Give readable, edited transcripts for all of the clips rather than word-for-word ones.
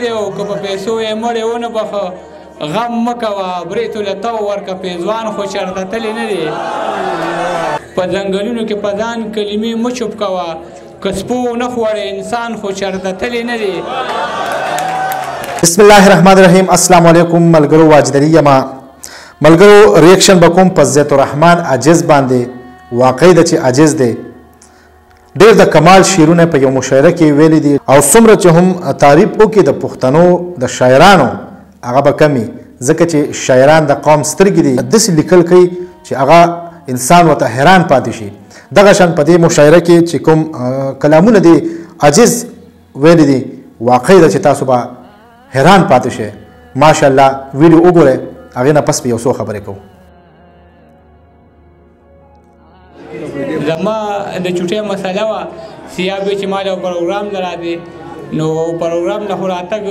دی او که په پیسو یې مړی ونه بخښه، غم مه کوه، برېتو له تاو ورکه، پېزوان خو چېرته تللی نه دی. په ځنګلونو کې په ځان کلمې مه چوپ کوه، که سپو نه خوړې انسان خو چېرته تللی نه دی. بسم الله الرحمن الرحیم. السلام علیکم ملګرو، واجد علي یم. ملګرو ریاکشن به کوم په زیت الرحمن عاجز باندې. واقعي ده چې عاجز دی، ډېر د کمال شعرونه په یو مشاعره کې ویلي دي، او څومره چې هم تعریف وکړي د پښتنو د شاعرانو هغه به کمي، ځکه چې شاعران د قوم سترګې دي، داسې لیکل کوي چې هغه انسان ورته حیران پاتې شي. دغه شان په دې مشاعره کې چې کوم کلامونه دي عاجز ویلي دي، واقعي ده چې تاسو به حیران پاتې شئ. ماشاءالله ویډیو وګورئ، هغې نه پس به یو څو خبرې کوو. زما د چوټۍ مسله وه، سیاب وی چې ما له پروګرام له راځې، نو پروګرام نه خو راتګ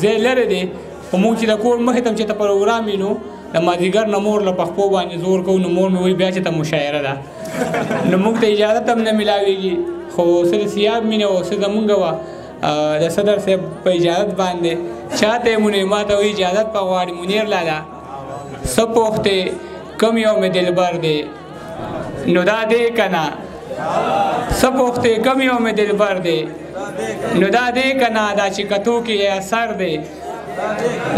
ځای لرې دی، خو موږ چې د کور مخې ته هم چې ته پروګرام وي نو د مازدیګر نه مور له په خپو باندې زور کوو، نو مور مې وایي بیا چې ته مشاعره ده، نو موږ ته اجازه هم نه میلاویږي. خو څه د سیاب مینه وه، څه زمونږ وه، د صدر صاحب په اجازت باندې چاته یې مونې ما ته وایي اجازت په غواړي. منیر لالا څه پوښتې کوم یو مې دلبر دی، نو دا دی که نه؟ څه پوښتې کوم یو مې دلبر دی، نو دا دی که نه؟ دا چې کتو کې یې اثر دی،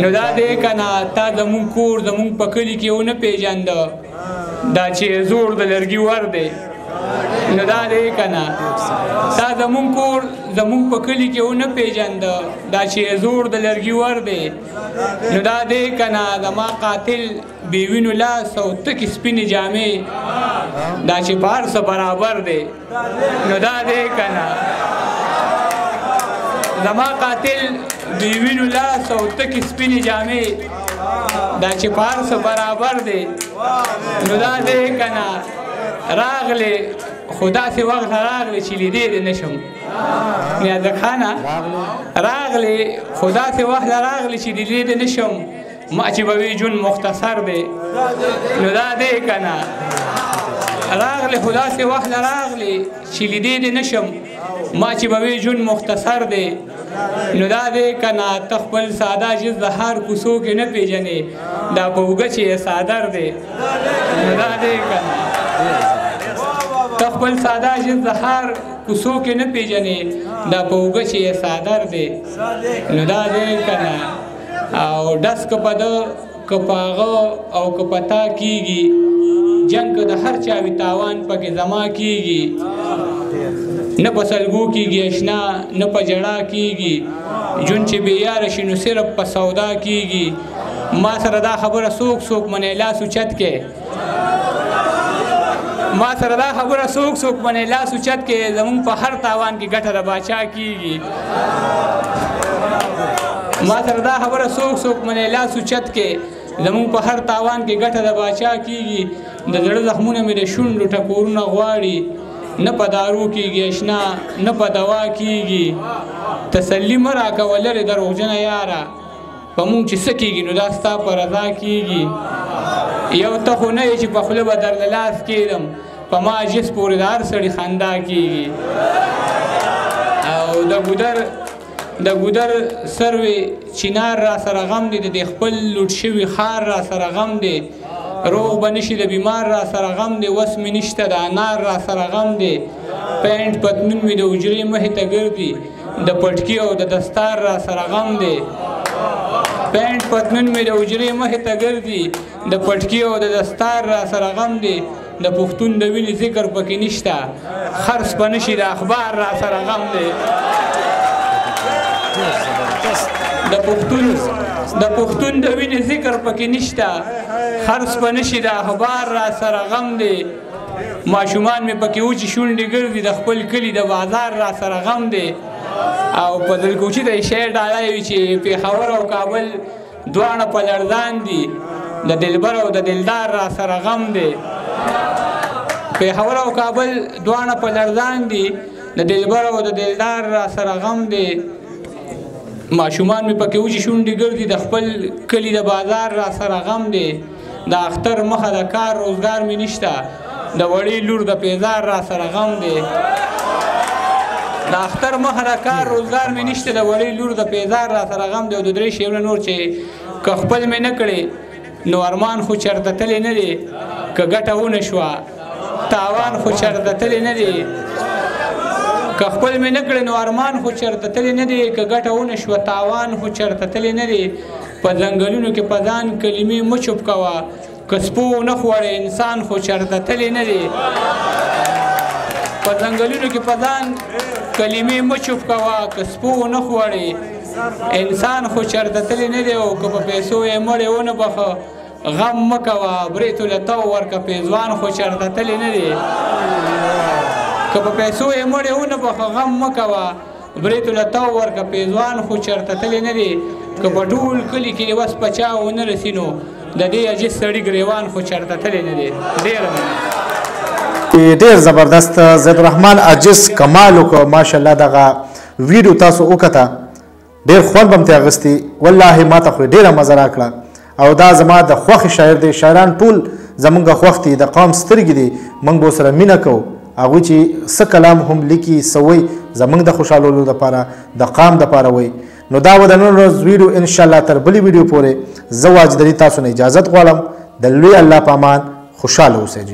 نو دا دی که نه؟ تا زمونږ کور زمونږ په کلي کې ونه پېژنده، دا چې زوړ د لرګي ور دی، نو دا دی که نه؟ تا زمونږ کور زمونږ په کلي کې ونه پېژنده، دا چې زوړ د لرګي ور دی، نو دا دی که نه؟ زما قاتل بې وینو لاس او تکې سپینې جامې، دا چې په هر څه برابر دی، نو دا دی که نه؟ زما قاتل بې وینو لاس او تکې سپینې جامې، دا چې په هر څه برابر دی، نو دا دی که نه؟ راغلې خو داسې وخت راغلې چې لیدې دې نه شم. نیازک خانه راغلې خو داسې وخت راغلې چې لیدې دې نه شم، ما چې به وي ژوند مختصر دی، نو دا دی که نه؟ راغلې خو داسې وخت راغلې چې لیدې دې نه شم، ما چې به وي ژوند مختصر دی، نو دا دی که نه؟ ته خپل ساده جز د هر کوڅو کې نه پېژنې، دا په اوږه چې یې څادر دی، نو دا دی که نه؟ ته خپل ساده جز د هر کوڅو کې نه پېژنې، دا په اوږه چې یې څادر دی، نو دا دی که نه؟ او ډس که په ده که په هغه او که په تا کېږي، جنګ که د هر چا وي تاوان پکې زما کېږي، نه په سلګو کېږي اشنا نه په ژړا کېږي، ژوند چې بې یاره شي نو صرف په سودا کېږي. ما سره دا خبره څوک څوک منې لاس اوچت کې، ما سره دا خبره څوک څوک منې لاس اوچت کې، زمونږ په هر تاوان کې ګټه د باچا کېږي. ما سره دا خبره څوک څوک منې لاس اوچت کې، زمونږ په هر تاوان کې ګټه د باچا کېږي. د زړه زخمونه مې د شونډو ټکورونه غواړي، نه په دارو کېږي اشنا نه په دوا کېږي. تسلي مه راکوه لرې دروغجنه یاره، په مونږ چې څه کېږي نو دا ستا په رضا کېږي. یو ته خو نه یې چې په خوله به درله لاس کېدم، په ما عاجز پورې د هر سړي خندا کېږي. او د ګودر سروې چینار را سره غم دی، د دې خپل لوټ شوي ښار را سره غم دی، روغ به نشي د بیمار را سره غم دی، وس مې نشته د انار را سره غم دی، پینټ پتلون مې د حجرې مخې ته ګرځي، د پټکي او د دستار را سره غم دی، پینټ پتلون مې د حجرې مخې ته ګرځي، د پټکي او د دستار را سره غم دی، د پښتون د وینې ذکر پکې نشته، خرڅ به نشي د اخبار را سره غم دی. د پښتون د وینې ذکر پکې نشته، خرڅ به نشي د اخبار را سره غم دی. ماشومان مې پکې وچې شونډې ګرځي، د خپل کلي د بازار را سره غم دی. او په دلکوچي د شعر ډالی وي چې پېښور او کابل دواړه په لړزان دي، د دلبر او د دلدار را سره غم دی. پېښور او کابل دواړه په لړزان دي، د دلبر او د دلدار را سره غم دی. ماشومان مې پکې وچې شونډې ګرځي، د خپل کلي د بازار را سره غم دی. د اختر مخه د کار روزګار مې نشته، د وړې لور د پیزار را سره غم دی. د اختر مخه کار روزګار مې نشته، د وړې لور د پیزار را سره غم دی. او د درې شعرونه نور چې که خپل مې نه کړې نو ارمان خو چېرته تللی نه دی، که ګټه ونه شوه تاوان خو چېرته تللی نه دی. که خپل مې نه کړې نو ارمان خو چېرته تللی نه دی، که ګټه ونه شوه تاوان خو چېرته تللی نه دی. په ځنګلونو کې په ځان کلمې مه چوپ کوه، که سپو ونه خوړې انسان خو چېرته تللی نه دی. په ځنګلونو کې په ځان کلمې مه چوپ کوه، که سپو ونه خوړې انسان خو چېرته تللی نه دی. او که په پیسو یې مړی ونه بخښه غم مه کوه، برېتو له تاو ورکه پېزوان خو چېرته تللی نه دی. که په پیسو یې مړی ونه بخښه غم مه کوه، برېتو له تاو ورکه پېزوان خو چېرته تللی نه دی. که په ټول کلي کې وس په چا ونه رسي نو د دې عاجز سړي ګرېوان خو چېرته تللی نه دی. ډېره مننه. ډېر زبردست زید الرحمن عاجز کمال وکړ، ماشاءالله. دغه ویډیو تاسو وکته، ډېر خوند به هم ترې اخیستي. والله ما ته خو یې ډېره مزه راکړه. او دا زما د خوښې شاعر دی. شاعران ټول زمونږ خوښ دي، د قوم سترګې دي، موږ به ورسره مینه کوو. هغوی چې څه کلام هم لیکي څه وایي زمونږ د خوشحالولو دپاره، د قام دپاره وایي. نو دا به د نن ورځ ویډیو، انشاءالله تر بلې ویډیو پورې زه واجد علي تاسو نه اجازت غواړم. د لوی الله په امان، خوشحاله اوسئ.